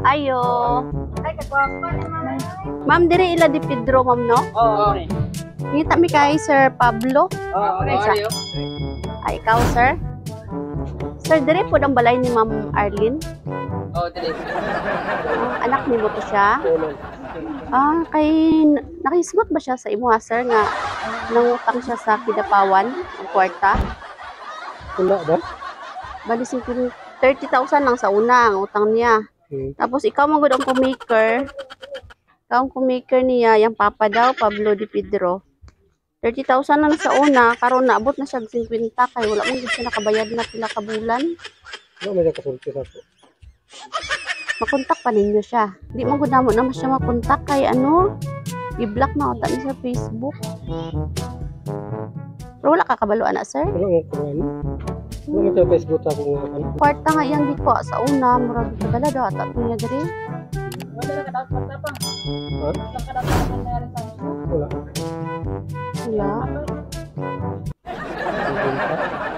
Ayo. Ay, kagwapa ni mama. Ma'am, dire ila di Pedro, ma'am, no? Oo. Ngita mi kay Sir Pablo. Oo. Isa. Ay, ikaw, sir. Sir, dire po ang balay ni Ma'am Arlene. Oo, dili. Ah, anak ni mo to siya. Ah, kay nakahisgot ba siya sa imo ha, sir, nga nangutang siya sa Kidapawan ang kwarta? Wala ba? Bali 30,000 lang sa una ang utang niya. Tapos ikaw man gud ang kumaker. Ikaw ang kumaker niya, yung papa daw, Pablo Di Pedro. 30,000 lang sa una, karon naabot na siya og 50 kay wala man gud siya nakabayad na pila ka bulan. Wala may nakasulti sa ako. Makontak pa ninyo siya. Di man gud namo na mas siya makontak kay ano, i-block na ata niya sa Facebook. Pero wala ka kabalo ana, sir. Wala mo kuan. Wala mo sa Facebook ako nga kan. Kwarta nga iyang gikuha sa una, murag padala daw ata niya diri. Wala na ka dapat pa. Ha? Wala ka dapat pa nangyari sa akin. Wala. Wala.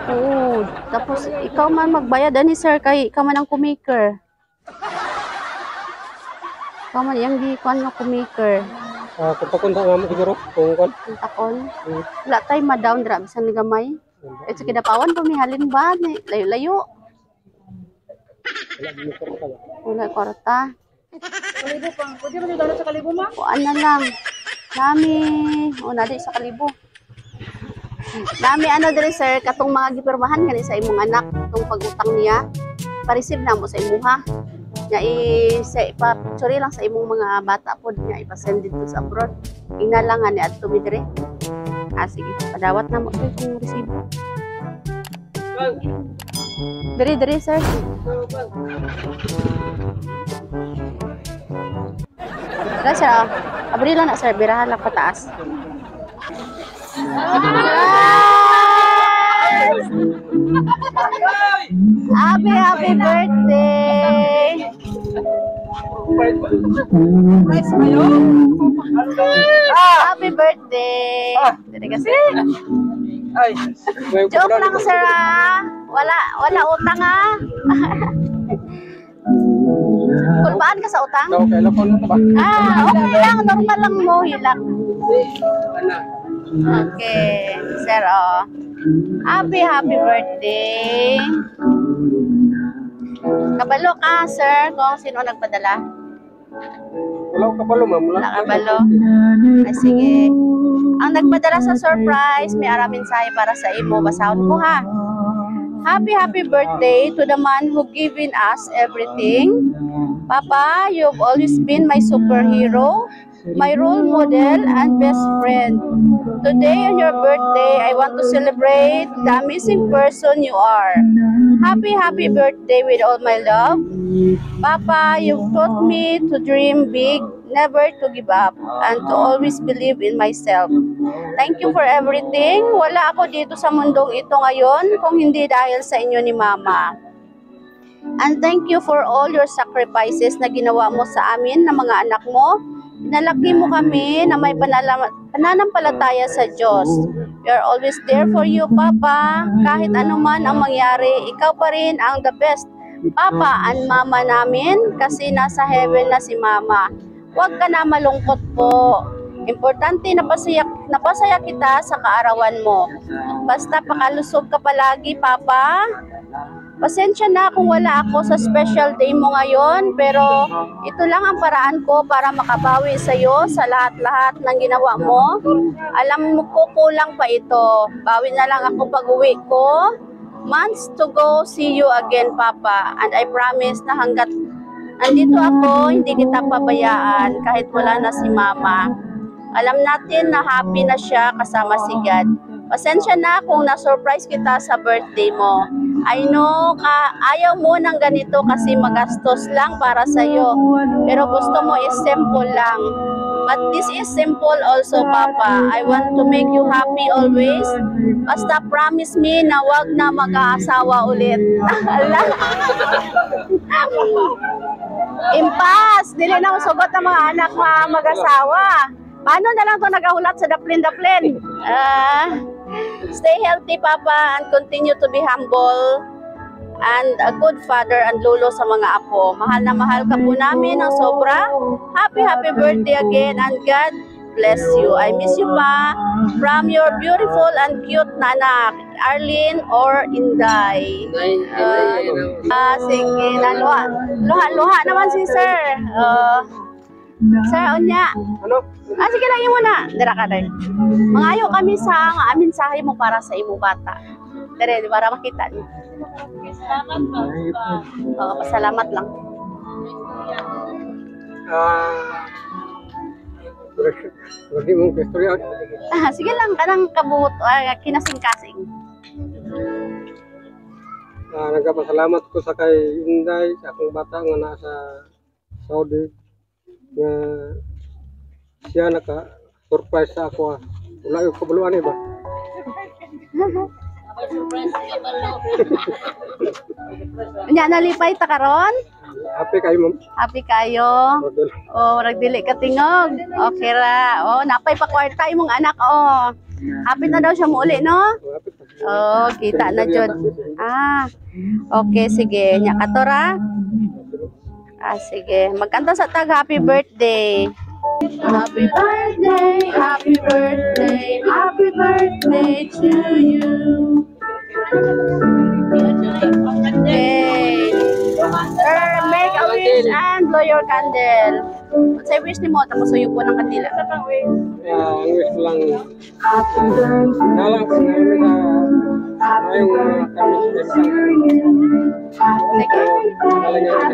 Oo. Tapos ikaw man magbayad ani, sir, kay ikaw man ang kumaker. Ikaw man iyang gikuan nga kumaker. Ah, kontak-kontak nga mo siguro kung kan. Takon. Wala tay ma-down dira bisan ni gamay. Eh sa Kidapawan pamihalin ba ni layo-layo. Wala mo kwarta ba? Wala kwarta. Kalibo pa. Pwede ba dito sa kalibo, ma? Kuan na lang. Nami, o na di sa kalibo. Nami ano diri, sir, katong mga gipirmahan gani sa imong anak tong pag-utang niya. Pa-receive na mo sa imuha. Nya i sa ipa-picture lang sa imong mga bata pod nya ipa-send dito sa abroad. Ingna lang nga ni adto mi diri. Ah, sige, padawat na mo sir kung resibo. Diri diri, sir. Dara, sir, ah. Abri lang na, sir, birahan lang pataas. Yes! Happy, happy birthday! Happy birthday! Diri kasi. Ay. Joke lang, sir, ah. Wala, wala utang ah. Kulbaan ka sa utang? Okay, lang ko ba? Ah, okay lang. Normal lang mo. Hilak. Wala. Okay. Sir, oh. Happy, happy birthday. Kabalo ka, sir, kung sino nagpadala. Wala ko kabalo, ma'am. Wala kabalo. Ay, sige. Ang nagpadala sa surprise, may ara mensahe para sa imo. Basahon ko ha. Happy, happy birthday to the man who given us everything. Papa, you've always been my superhero, my role model, and best friend. Today, on your birthday, I want to celebrate the amazing person you are. Happy, happy birthday with all my love. Papa, you've taught me to dream big, never to give up, and to always believe in myself. Thank you for everything. Wala ako dito sa mundong ito ngayon kung hindi dahil sa inyo ni Mama. And thank you for all your sacrifices na ginawa mo sa amin na mga anak mo. Pinalaki mo kami na may pananampalataya sa Diyos. We are always there for you, Papa. Kahit ano man ang mangyari, ikaw pa rin ang the best Papa and Mama namin kasi nasa heaven na si Mama. Huwag ka na malungkot po. Importante napasaya kita sa kaarawan mo. Basta pakalusog ka palagi, Papa. Pasensya na kung wala ako sa special day mo ngayon, pero ito lang ang paraan ko para makabawi sa iyo sa lahat-lahat ng ginawa mo. Alam mo ko kulang pa ito. Bawi na lang ako pag uwi ko. Months to go, see you again, Papa. And I promise na hanggat nandito ako, hindi kita pabayaan kahit wala na si Mama. Alam natin na happy na siya kasama si God. Pasensya na kung na-surprise kita sa birthday mo. I know ka, ayaw mo ng ganito kasi magastos lang para sa'yo. Pero gusto mo is simple lang. But this is simple also, Papa. I want to make you happy always. Basta promise me na wag na mag-aasawa ulit. Ala. Impas! Dili na sugot ang mga anak mga mag-asawa. Paano na lang to nagahulat sa daplin-daplin? Ah, stay healthy, Papa, and continue to be humble. And a good father and lolo sa mga apo. Mahal na mahal ka po namin ng sobra. Happy, happy birthday again and God bless you. I miss you pa. From your beautiful and cute na anak, Arlene or Inday. Inday, inday. Ah, sige, naluha. Luha, luha naman si sir. Sir, unya. Ano? Ah, sige lang imo na. Dira ka dai. Mangayo kami sa nga mensahe mo para sa imo bata. Dire, para makita niyo. Salamat ba? Oo, pasalamat lang. Ah, lagi mong istorya. Ah, sige lang, kanang kabuot, ah, kinasing-kasing. Ah, nagpasalamat ko sa kay Inday, sa akong bata nga nasa Saudi nga siya naka surprise sa ako, ah. Wala yung kabuluan eh ba? Surprise ka ba, lo? Unya, nalipay ta karon? Happy kayo, ma'am. Happy kayo. Rodel. Oh, rag dili ka tingog. Okay ra. Oh, napay pa kwarta imong anak oh. Happy na daw siya muuli, no? Happy pa. Oh, kita na jud. Ah. Okay, sige. Nya katora. Ah, sige. Magkanta sa tag happy birthday. Happy birthday, happy birthday, happy birthday to you. Okay. Sir, make a wish and blow your candle. Unsay wish nimo tapos suyo po ng kandila? Ah, ang wish ko lang nalang ko namin sa ngayong mga kami sa Sige. Happy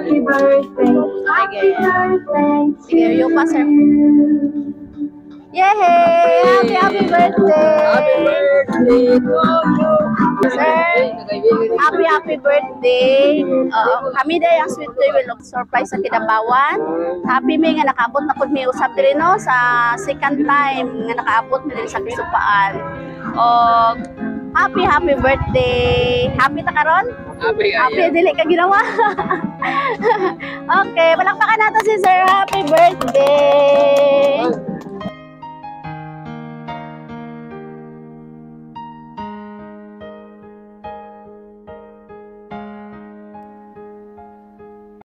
Sige. Sige, you pa, sir. Yay! Happy, happy birthday! Happy birthday to you. Sir, happy, happy birthday. Oo, kami day ang Sweet Joy will surprise sa Kidapawan. Happy mi nga nakaabot na pud mi usab diri, no, sa second time nga nakaabot mi diri sa Kisupaan. Og happy, happy birthday. Happy ta karon? Happy Happy kayo. dili ka ginawa. Okay, palakpakan nato si Sir. Happy birthday.